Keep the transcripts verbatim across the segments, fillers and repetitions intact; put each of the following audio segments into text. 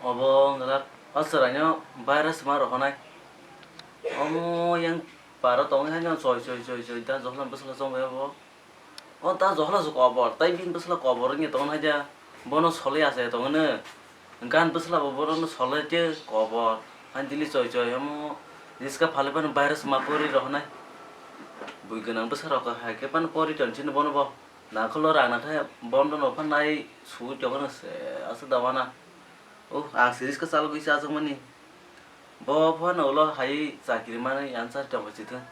Obo wngkha o chwraino virus ma rohornai. Omo yang paro tongwi haino choi choi choi choi da jokhla bwsla chongbai obo. O da jokhla se kobor, tai bini bwsla kobor wngya tongo hai da. Bono solwi achai tongo no. Gan bwsla bo bono solwi tei kobor. Hain dili choi choi omo riska phalwi phano virus ma pori rohornai. Bui gwnang bwsa rok hai khe phano pori tong chini bono bo. Nangkolo rang nangkhe bondo no phan nai sui tongno se asa dawana. Oh, ang series ka chalogwi chajak mani. Bo phano ulo hai chakri mani answer tong chithung.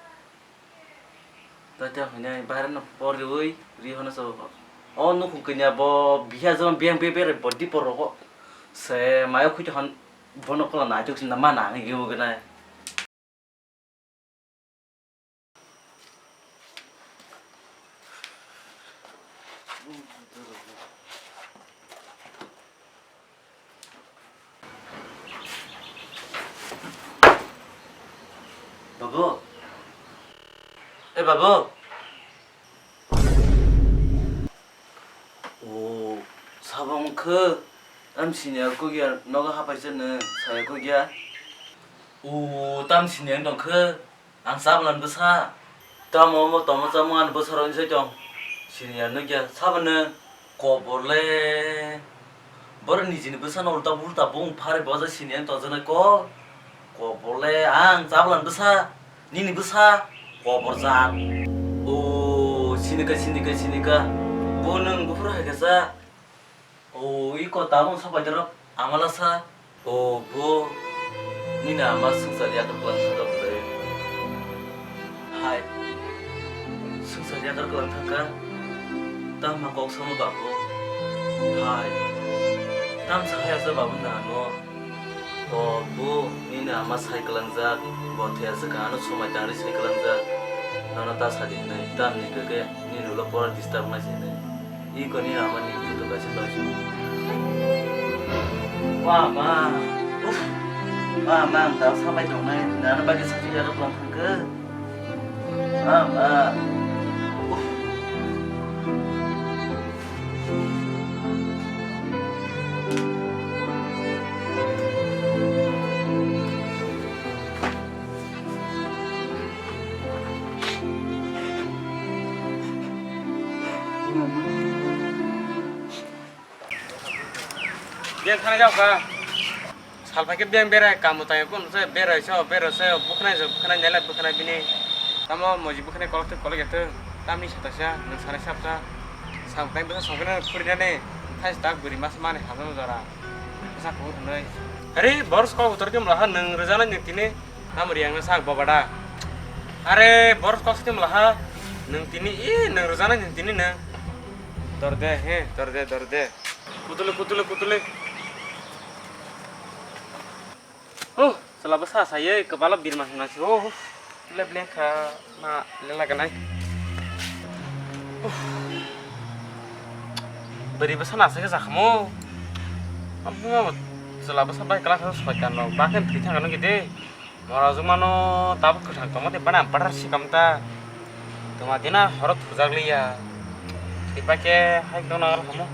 Tata hwnwi bahar no por riwi ri hono so. O nukhung kanya bo biha jama biang be bere body por rogo. Se mayo khuti hon bono kola naituk sinna mana ngi gwnai. Babu. Eh, babu. O, sabo wngkhe, tam sini ya kugya, nogo hapai se nw, saya kugya. O, tam sini ya wng tongkhe, ang sablan bwsa. Tamo mo tomo chamung ani bwsa rok se tong. Sini ya nugya, sabo nw, kobor le. Boro nijini bwsano ulta pulta bung phari boja sini ang tonjaknai kok. Kobor le ang chablan bwsa, nini bwsa kobor jat. O sinika, sinika, sinika. Bo nwng buphuru hai kasa. O iko tabung sapai dorok amala sa. O bo nini ama swngchar yakar kwlang thangkha bwle. Hai. Swngchar yakar kwlang thangkha. Tamo kok samo babu. Hai. Tam sa haya sa babu na ano. O bo nini ama sai kwlangjak. Bo thaya sa ka ano somai tangri sai kwlangjak. Nono ta sadi hinwi tam ni kake nini ulo pora disturb nai se hinwi. Iko ni ama ni photo kaisa tongsi. Wa ma. Uff. Ma ma ang ta sabai tongnai. Nana bagwi sachi jaro kwlang thangkhe. Ma ma. Uff. Beng thani jao ka. Sal phai khe beng berai kamu tai kun se berai so berai se bukhnai se bukhnai nele bukhnai bini. Tamo moji bukhnai kolok te kolok ya te tamni sata sa nang sanai sap sa. Sam tai bwsa songkhe na phuri nani thai tak buri mas mani hamno jora. Bwsa kuhur hwnwi. Are, boros kok utor khe mlaha nwng rwjana nwng tini. Tamo riyang no sak boba da. Are, boros kok se mlaha nwng tini, i, nwng rwjana nwng tini nwng. Dorde, he, dorde, dorde. Kutule, kutule, kutule. Oh, chwla bwsa sa ye, kwbalo birma hwnna se, oh. Lebleng kha ma lela ganai. Uff. Bwrwi bwsa nasa khe jakhamo. Amo chwla bwsa bai kwlak khe soitan rok bakhe thwi thangano gede. Mora jwk mano tabuk kwthang tongma de bana badar sikam ta. Tongma dina horo thujak liya. Thwi pakhe hai dono aro hamo.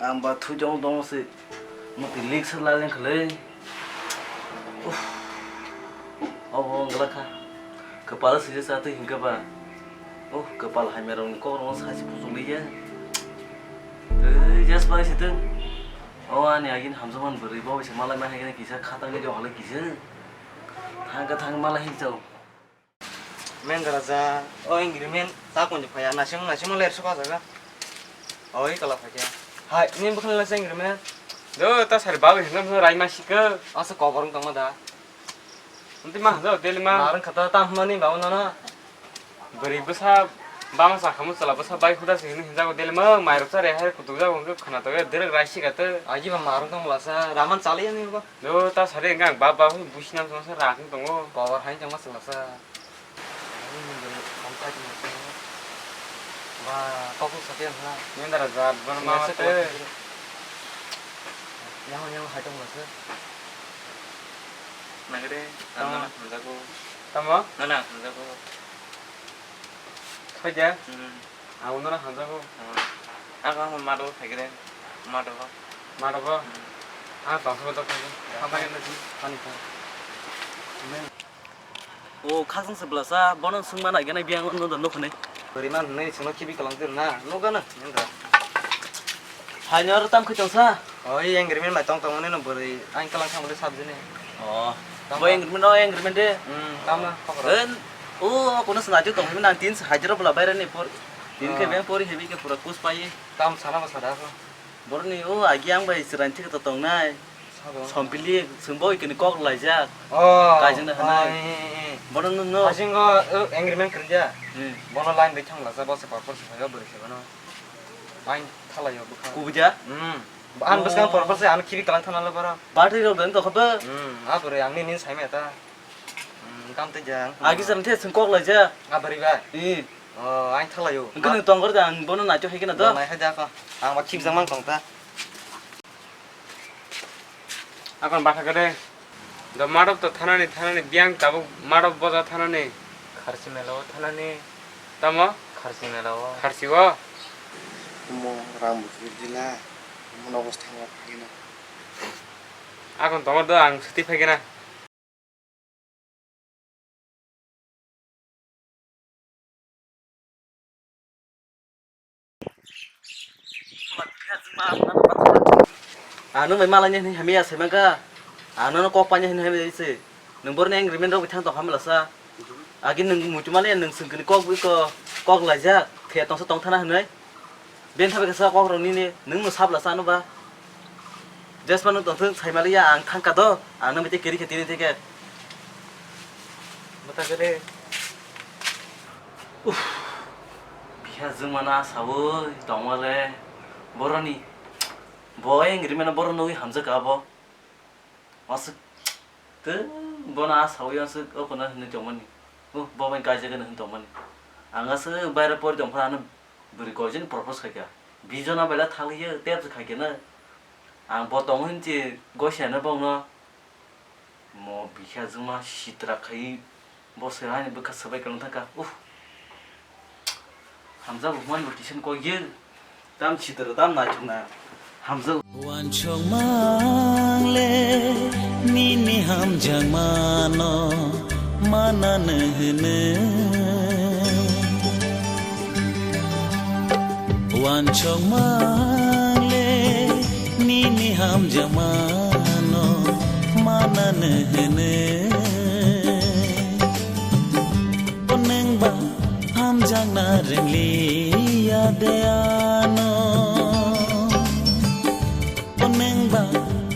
Ang ba thui dong dong se muti lik sa la leng khle. Uff. Obo wng glak kha. Kwpal se sa twi hingke ba. Oh, kwpal hamya rok ni kok rok sa se puchuk liya. Tei jas pai se tong. O ani agin hamjakmani bwrwi bo se malai ma hai kisa khatang ni jok halai kisa. Thang ka thang malai hin chao. Mendra ja, o agreement ta konjo phaya, nasing nasing mo ler suka jaga. O i kala phaya. Hai, ni bukhan la agreement. Do ta sari babu hinam so rai ma sika. Asa kobor tong da. Unti ma do deli ma. Narang khata ta mani babu nana. Bari basa bama sa khamu sala basa bai khuda sini hinja ko deli ma, mai rok sa re hai kutuk ja ko khana to direk rai sika to. Aji ba marang tong la sa, raman chali ani ba. Do ta sari engang bab bab business ma sa rak tongo. Power hai tong ma sa la sa. Ba, kok sa tiang na. Ni dara jat ban ma te. Yang yang hai tong ma sa. Nagre, tama. Nana hamjago. Tama? Nana hamjago. Khaja? Hmm. Ang uno hamjago. Ang ang mado khaigre. Mado. Mado. Ang tongsa bodo khaigre. Hambai na ji. Ani kha. O khasang se blasa, bono swngma nai gana biyang no da nukho ne. Bwrwi man hwnwi chwngno khibi kalang tir na, nukgana, nindra. Haino aro tam khoi tongsa? Oi, agreement bai tong tongmani no bwrwi, ang kalang thangmani sabjini. Oh, tamo. Bo agreement, oh, agreement de. Hmm, tamo, khobor. En, o, kono swnajwk tongmani nang tin se hajira bwla bairani por. Tin khe beng pori hebi khe pura kus pai. Tam sana ba sada ko. Borni o agi ang bai chwraini thik to tongnai. Sabo. Sompili chwngbo ikini kok laijak. Oh, kaijana hanai. Bono nung no. Hasingo, uh, agreement krinja. Hmm. Bono line bai thang lasa, bo se purpose se phaio, bwrwi se bono. Line thalaio bwkha. Kubuja? Hmm. An bwskang purpose se an khibi kalang thana lo boro. Battery rok dani tokhobo. Hmm, a bwrwi ang nini saimaya ta. Hmm, kam tei jang. Agi sam the chwng kok laijak. A bwrwi bai. Hmm. Oh, ang thalaio. Hwnkhe nwng tongkor da, ang bono naithok hai kheno do. Nai hai da ko. Ang ba khibjak mang tong ta. Akon batha kade. Do madop to thanani, thanani, biyang tabuk madop boja thanani. Kharchi mela o thanani. Tamo? Kharchi mela o. Kharchi o? Mo rang bukhuk dila. Mo nogo thangma phagina. Akon tongor do ang suti phagina. Ano mai malanya hini hamya sai mangka. Ano no kok panya hini hamya se. Nung borni agreement rok bithang tong hamla sa. Agi nung muchumani nung sungkini kok bi ko kok laijak. Khe tongsa tong thana hinoi. Ben thabai kasa kok rok nini nung no sabla sa ano ba. Jesma nung tongthung saimaliya ang thangka do. Ang nang bete keri khe tini theke. Bata kere. Uff. Biha jwngmano a sawi tongmale boroni. Bo eng rimeno boro nugwi hamjakha abo. Aswk tei bono a sawi aswk o kono hinwi tongmani. Uh, bo bai kaijagani hinwi tongmani. Ang aswk baire pori tongphano ano bwrwi koijani propose khaikha. Bijona baila thanglikhe tei aswk khaikhe na. Ang bo tongo hinwi goisano bongno. Mo bikha juma sitra khai bo se ani bwkha swbai kwrwng thangkha. Uff. Hamjago hwnmani bo kisa kok ye. Tam sitra tam naithok na. Hamjago. Wansok mang le nini hamjakmano manano hwno. Wansok mang le nini hamjakmano manano hwno. O nwng ba hamjakna rwngliya de ano. O nwng ba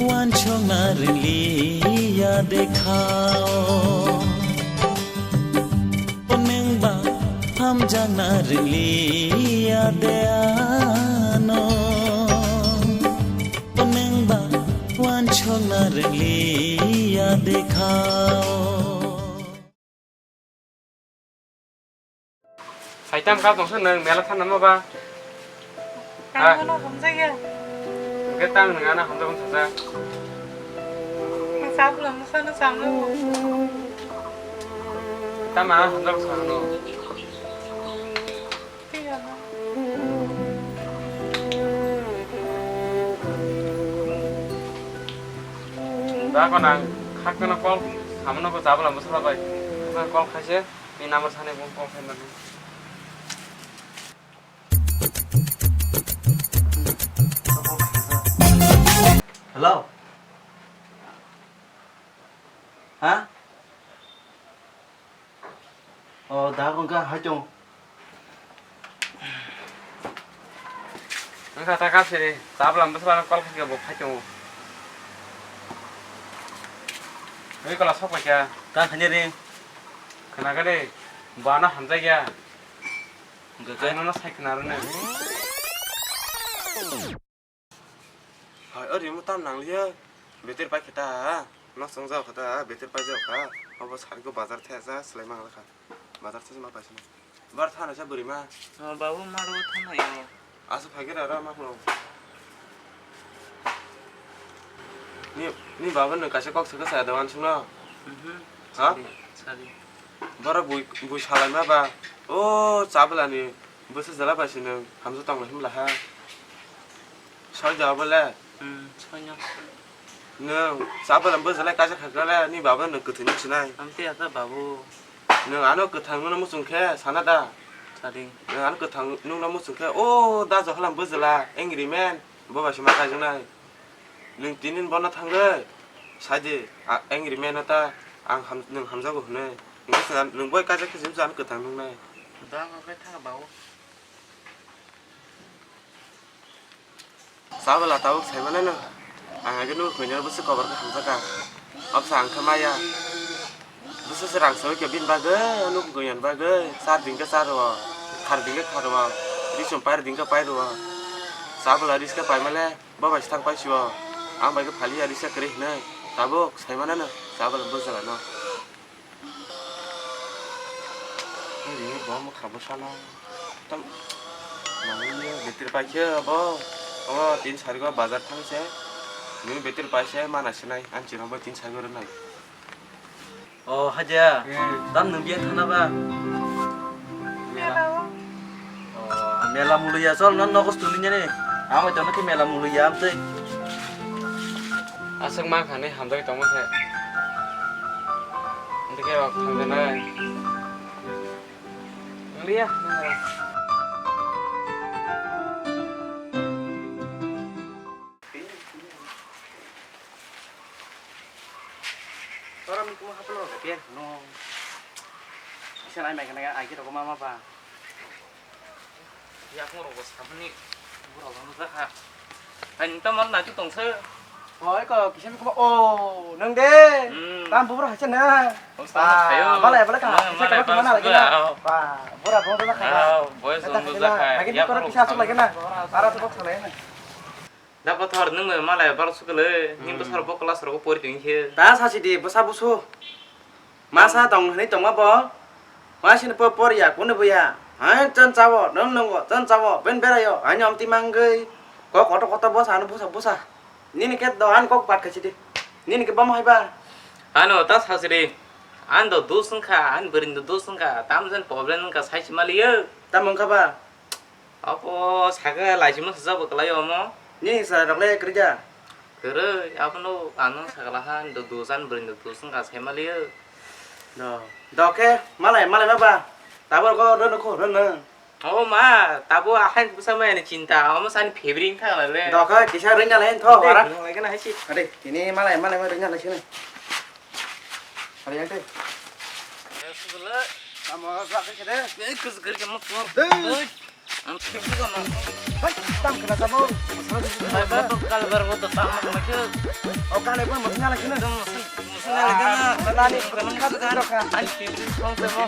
wansokna rwngliya de kha o. O nwng ba hamjakna rwngliya de ano. O nwng ba wansokna rwngliya de kha o. Saitam ka tongsa nwng mela thana ma ba? Ang bono hamjakya. Hwnkhe tang nwng ano hamjakmani sacha. Ang sabla mwsano samlai bo. Tamo ano hamjakmani sa hwno? Tei ano. Da ko nang khakno call samano ko sabla mwsala bai. Khakno call khaise. Ni number sani bo call khaimani. Hello. Ha? O, da wngkha hai tongo. Wngkha ta kap sini, tabla bwsla call khaikhe bo phai tongo. Ri kola sok paikha. Kang khanya ri. Khna khe de, bana hamjakya. Hwnkhe khe? Ang nono sai khna rwno. Hai, o rimo tam nangliya. Beter pai khe ta. Nok chongjak khe ta, beter pai jak kha. Obo sari ko bazar thaya ja, slai mang kha. Bazar thaya ma paisa. Bar thana sa bwrwi ma. O babu, maro thana yo. Asa phai khe ra ra ma khno. Ni, ni babu no kaisa kok sa khe sa da wan sungno. Mhm. Ha? Sari, sari. Boro bui, bui salai ma ba. O chabla ni. Bwsa jala bai se nwng hamjak tong lai himla ha. Soi da bole. Hmm, soi no. Nwng sa bole bwsa jala kaisa kha kale ni baba nwng kwthwi nuk sinai. Amte ata babu. Nwng ano kwthang nungna muchung khe sana da. Sadi. Nwng ano kwthang nungna muchung khe o da jokhlam bwsa jala angry man. Bo bai se ma kaijaknai. Nwng tinin bono thangwi saidi, a-, angry man no ta ang ham-, nwng hamjago hwnwi. Nwng bwsa, nwng bai kaijak khe jemsa ano kwthang nungnai. Da ang bai thang bao. Sabala tabuk saimano no. Ang age nwng khuina bwsa kobar khe hamjak ang. Absa ang khe maya. Bwsa se rang sawi khe bini bagwi, nwng khuina bagwi. Sar dingkhe sar rwo. Khar dingkhe khar rwo. Risum pair dingkhe pair rwo. Sabala riskhe paimale. Bo bai sithang paisio, ang bai khe phaliya risa kwrwi hwnwi, tabuk saimanano, chabalo bwsala no. Ri bo mwkha bwsano. Tam, nangni betri paikhe bo, o tin sarigo bazar thang se, nini betri paise mana sinai, ang chirong bai tin sarigo rwnai. O haja, hmm, tam nwng biya thana ba? Mela o. O, mela muluya, chol, non nogo stuli nene. Ang bai tongno khe mela muluya, amtwi. Aswk ma khani hamjagwi tongma khe. Amtwi khe rok thangjanai. Muluya. Ora mi kuma haplo de ber no. Isa nai mai kana ai kiro kuma ma ba. Ya ko ro sabni. Bura lo ja kha. Ai nta mar na tu tong se. Oi ko kisa mi kuma o nang de. Hmm. Tam bubur hacha na. Ba, bala bala ka. Ba, bura bong da kha. Boy song da kha. Lagi ni koro kisa asuk lagi na. Ara tu bok lagi na. Da kothor nwng bai malai bal sukle, nini bwsarok bo class rogo pori tong khe. Ta sasi di bwsa busu. Masa tong hwnwi tongma bo. Masini po por ya, kunu bo ya. Hai, chan chabo, nwng nungo, chan chabo, ben berayo, hai nyom ti mangwi. Kok koto koto bwsa, ano bwsa, bwsa. Nini khe do, ano kok pat khachi di. Nini khe bam hai ba. Ano ta sasi di. An do dus wngkha, an bwrwi do dus wngkha, tam jen problem wngkha, sai si maliyo. Tam wngkha ba. Abo sakhe laisima sujak bo kwlai omo. Ni chwrai rok le kwrwi da? Kwrwi, abono ano sakla ha, do dosan bwrwi do dosan ka sai maliyo. Do, do khe malai, malai ma ba. Tabor ko rono kho, rono. O ma, tabo ahai bwsa mai ani chinta, omo sani favoring thang le. Do khe kisa rwina le tho, ara. Lai kana hai si. Ade, tini malai, malai ma rwina le sini. Ari yang teh. Tamo rak ke de. Eh, kus kur ke mo. Dei. Ang sik ko mo. Hai, tam kena tamo. Hai, ba to kal bar mo to tam mo ke. O kale pun mo nyala kena. Mo nyala kena. Nani kan kan. Ai, sik ko mo.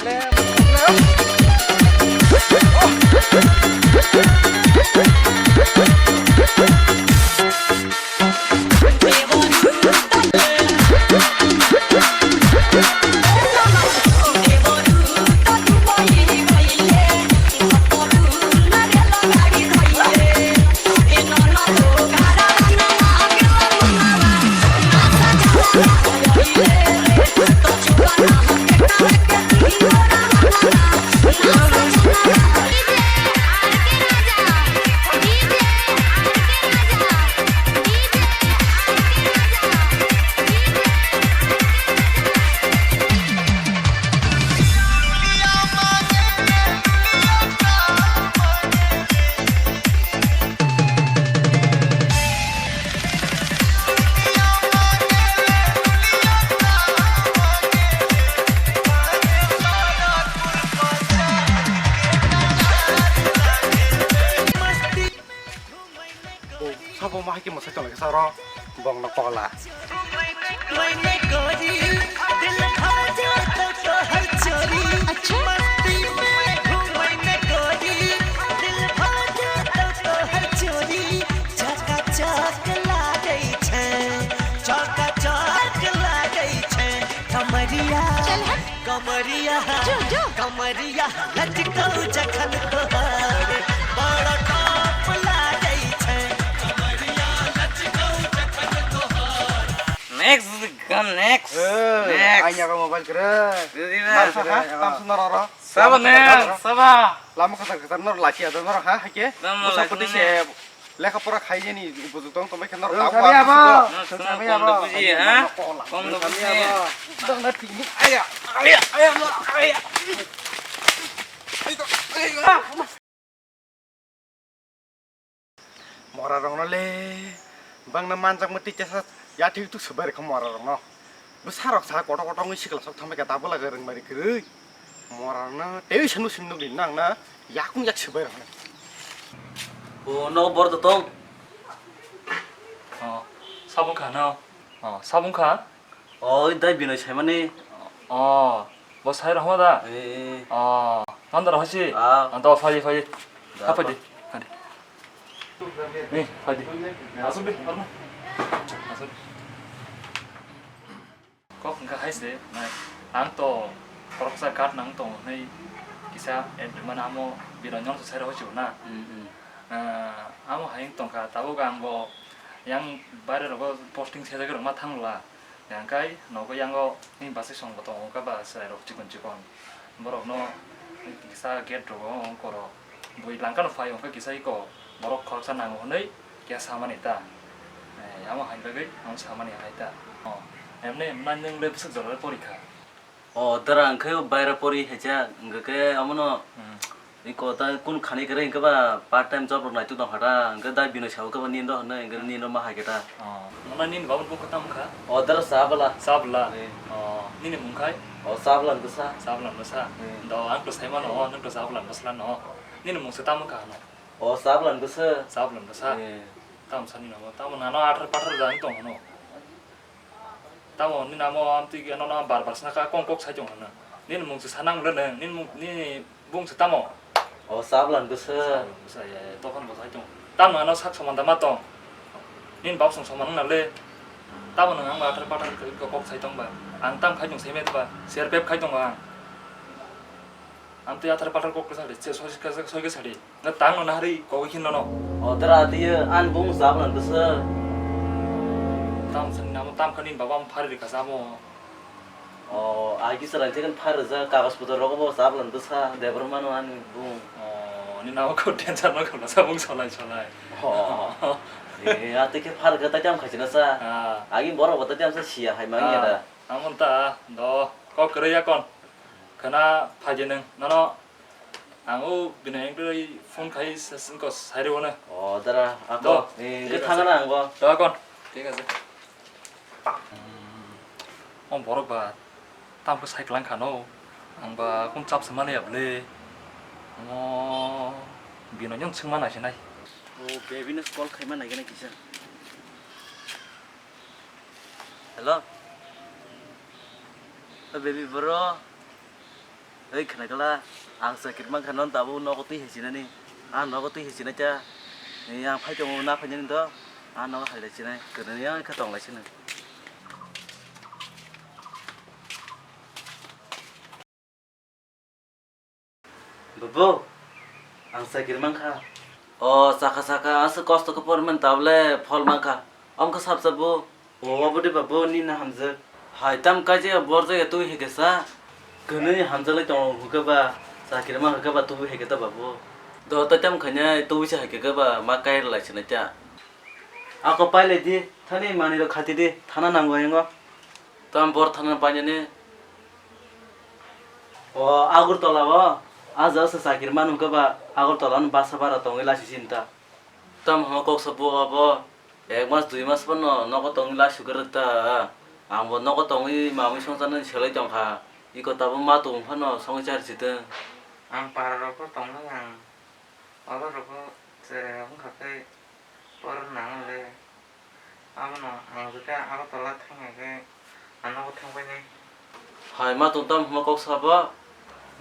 Sabo ma hai khe mwsai tong lai khe sa oro bongno kola. कमरिया, जो, जो। कमरिया लचकौ जखन तोहर, बड़ा टॉप लागै छै। कमरिया लचकौ जखन तोहर। Next, come next. A, next. Yago mobile kere. Riri na. Masa ha, tamsa norok ro. Saba ne, saba. Lama kata kata norok lachi ada norok ha, hake. Lama lachi ne. Lekha pora khai jeni upojukto tong bai khe norok. Sabi abo. Sabi abo. Buji ha? Kom do buji. Dong na tini. Aya, aya, aya, aya. Mora rok no le bang na manjak mati tesa ya thik tuk sabai rok mora rok no. Bwsa rok sa kotor kotor wngwi sikla sok thangbai kha tabuk lagi rwngmari kwrwi. Mora no tei sanu sim nugwi nang na yakung yak sibai rok. Bo no bor da tong. Oh, sabung kha no. Oh, sabung kha. Oh, dai bino saimani. Oh, bo sai rok da. Eh. Oh, nanda rok si. Ah. Anta phai phai. Da. Phai di. Phai di. Ni, phai di. Asuk di, arma. Asuk. Kok wngkha hai se, nai. Ang to khoroksa card nang tongo hwnwi kisa ad rwmani amo bino nyong se sai rok si na. Hmm, hmm. Ah, amo hai wng tongkha, tabuk ang bo yang baire rogo posting sejagwi rwma thangla. Hingkai nogo yango ni bwsai song bo tongo, wngkha ba chwrai rok chikon chikon. Borok no kisa gate rogo wng koro. Bui langkano phai wngkha kisa iko borok khoroksa nango hwnwi kisa samani ta. Eh, amo hai bagwi ang samani hai ta. Oh, emne emna nwng le bwswk jora le porikha. O dara hwnkhe baira pori hacha hwnkhe omono Hmm. iko ta kun khani kare hwnkhe ba part time job rok naituk tong kha ta hwnkhe dai bino sao khe ba nini rok hwnwi hwnkhe nini rok ma hai khe ta. Oh, mona nini babun bukhuk tamo kha? O dara Sabla. Sabla. Eh. Oh, nini mung khai? O Sabla hwnkhe sa. Sabla hwnkhe sa. Eh. Do ang to sai mano, oh, nwng to Sabla hwnkhe sla no. Nini mung se tamo kha no? O Sabla hwnkhe sa. Sabla hwnkhe sa. Eh. Tamo sani no, tamo nano athar pathar jani tong no. Tamo nini amo amtwi ano no bar bar sna kha kong kok sai tong hwnwi. Nini mung se sanang le neng, nini mung, nini bung se tamo? O Sablan bwsa. Sablan bwsa, ya, ya, tokon bo sai tong. Tamo ano sak soman da ma tong. Nini bab song soman wngna le. Tamo nang ang athar pathar kok sai tong ba. Ang tam khai tong sai met ba. Ser pep khai tong ba ang. Amtwi athar pathar kok kwsa de, se soi kasa, soi kasa de. Na tang no nahari kogwi khin nono. O dara tiyo an bung Sablan bwsa. Tam sani namo tam khani baba am phari rikha samo. O agi saran chicken phari ja kagos putor rogo bo Sablan bwsa Debbarma no an bung. O ni namo ko tension no kono sa bung solai solai. O. E ate ke phari ga ta tam khachina sa. Ah. Agi borok bo ta tam sa sia hai mangi Ah. da. Amon ta do kok kre ya kon. Khana phaidi nwng, nono ang o bini wngwi phone khai se wngkha sairwno. O dara, ako, Do, eh, thik thangna ase. Ang bo. Do, akon. Thik ase. O borok ba, tamkhe sai kwlang kha no. Ang ba kum chap se mani ya bwle. Omo bini wngwi swngma naisinai. O baby no call khaima naikhwna kisa. Hello. O baby bro. Oi, khna kala, ang chakri mankha, non tabuk nogo twi hai sinani. Ang nogo twi hai sinai cha. Ni ang phai tongo, na phainani do. Ang nogo hai lai sinai. Kwrwini ang khe tong lai sino. Bobo, ang chakri mankha. O, chakha, chakha, aswk kosto khe pormani tabole phol mankha. Omkha sap sap bo. O, obo de ba bo nini hamjak. Hai, tam kaijak ya, borjak ya, twi hai khe sa. Kwnwi hamjak lai tongo hwnkhe ba, chakri ma hwnkhe ba, twi hai khe ta ba bo. Do, tei tam khainai, twi se hai khe ba, ma kai rwlai sinai ta. Ako pai lai di, thani manwi rok khati di, thana nango yango. Tam bor thana painani. O, Agartala o, ah jaga se chakri ma hwnkhe ba, Agartala no basa bara tongwi lasi sinta. Tam hama kok sa bo abo. Ek mas, dui mas phano nogo tongwi la sugar ta. Ang bo nogo tongwi mamwi songcharnani selai tongkha. Iko tabuk ma tong phano songwi chari sitwng. Ang para rok bo tongnai ang. Oro rok bo cherai rok wngkha khe por nang le. Abono ang jikhe Agartala thangya khe. Ano bo thangbainai. Hai ma tong tam hwnma kok sabo?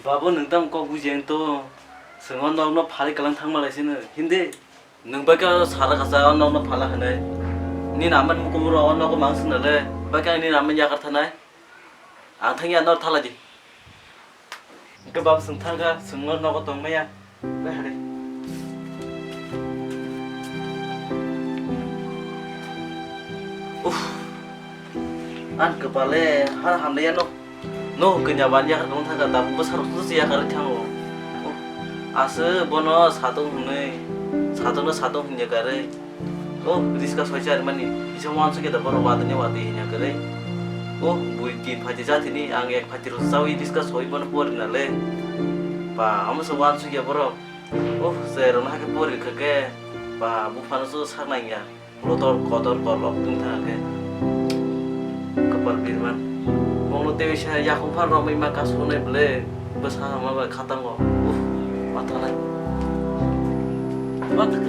Babu, nwng tam kok bujiya wng to. Chwng o nok no phalwi kwlang thangma lai sino. Hindi. Nwng bai khe sara kasa o nok no phala hwnwi. Nini aman mukumu rok o nogo mang swngna le. Bai khe nini aman yakar thanai. Ang thangya nor thala di. Hwnkhe babu chwng thangkha, chwng o nogo tongmaya. Bai hade. Uff. An kwpale har hamlaiya no. No kanya ban yakar kong thaka da bwsarok tu yakar thango. Ase bono satong hwnwi, satongno satong hwnwi yakarwi. Oh, riska soichar mani, isa wansukya da borok watini wati hinya kwrwi. Oh, bui tin phaiti jatini, ang ek phaiti rw chawi riska soi bono pori na le. Ba, amo se wansukya borok. Oh, se rwna hake pori kha ke. Ba, buphano su sak nang ya. Kotor, kotor, kolok tong thang khe. Kapal birman. Bongno tewi sa yakung phar romwi ma kasu nai ble. Bwsa ma bai khatango. Uff, ma thanai. Ma thanai.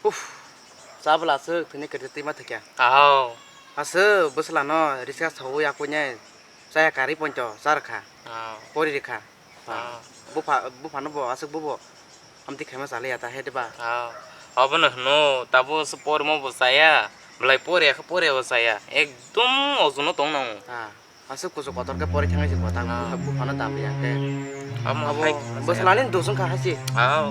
Uff, chabwla aswk thwini kwrwi twi ma thwkya. Aho. Aswk bwswlano riska saui yakuinai chaya karwi poito charwkha. Aho. Pori rikha. Ba, aho. Bupha, buphano bo aswk bubo amtwi khaima chaliya ta he de ba. Aho. Obono hwno tabuk se porimo bo chaya, belai poriya khe poriya bo chaya. Ekdom ojono tong nango. Ah. Aswk kuchuk kotor khe pori thangwi se bo ta. Ah. Buphano ta ya khe. Amo abo hai bwswlani dusung kha hai se. Ah.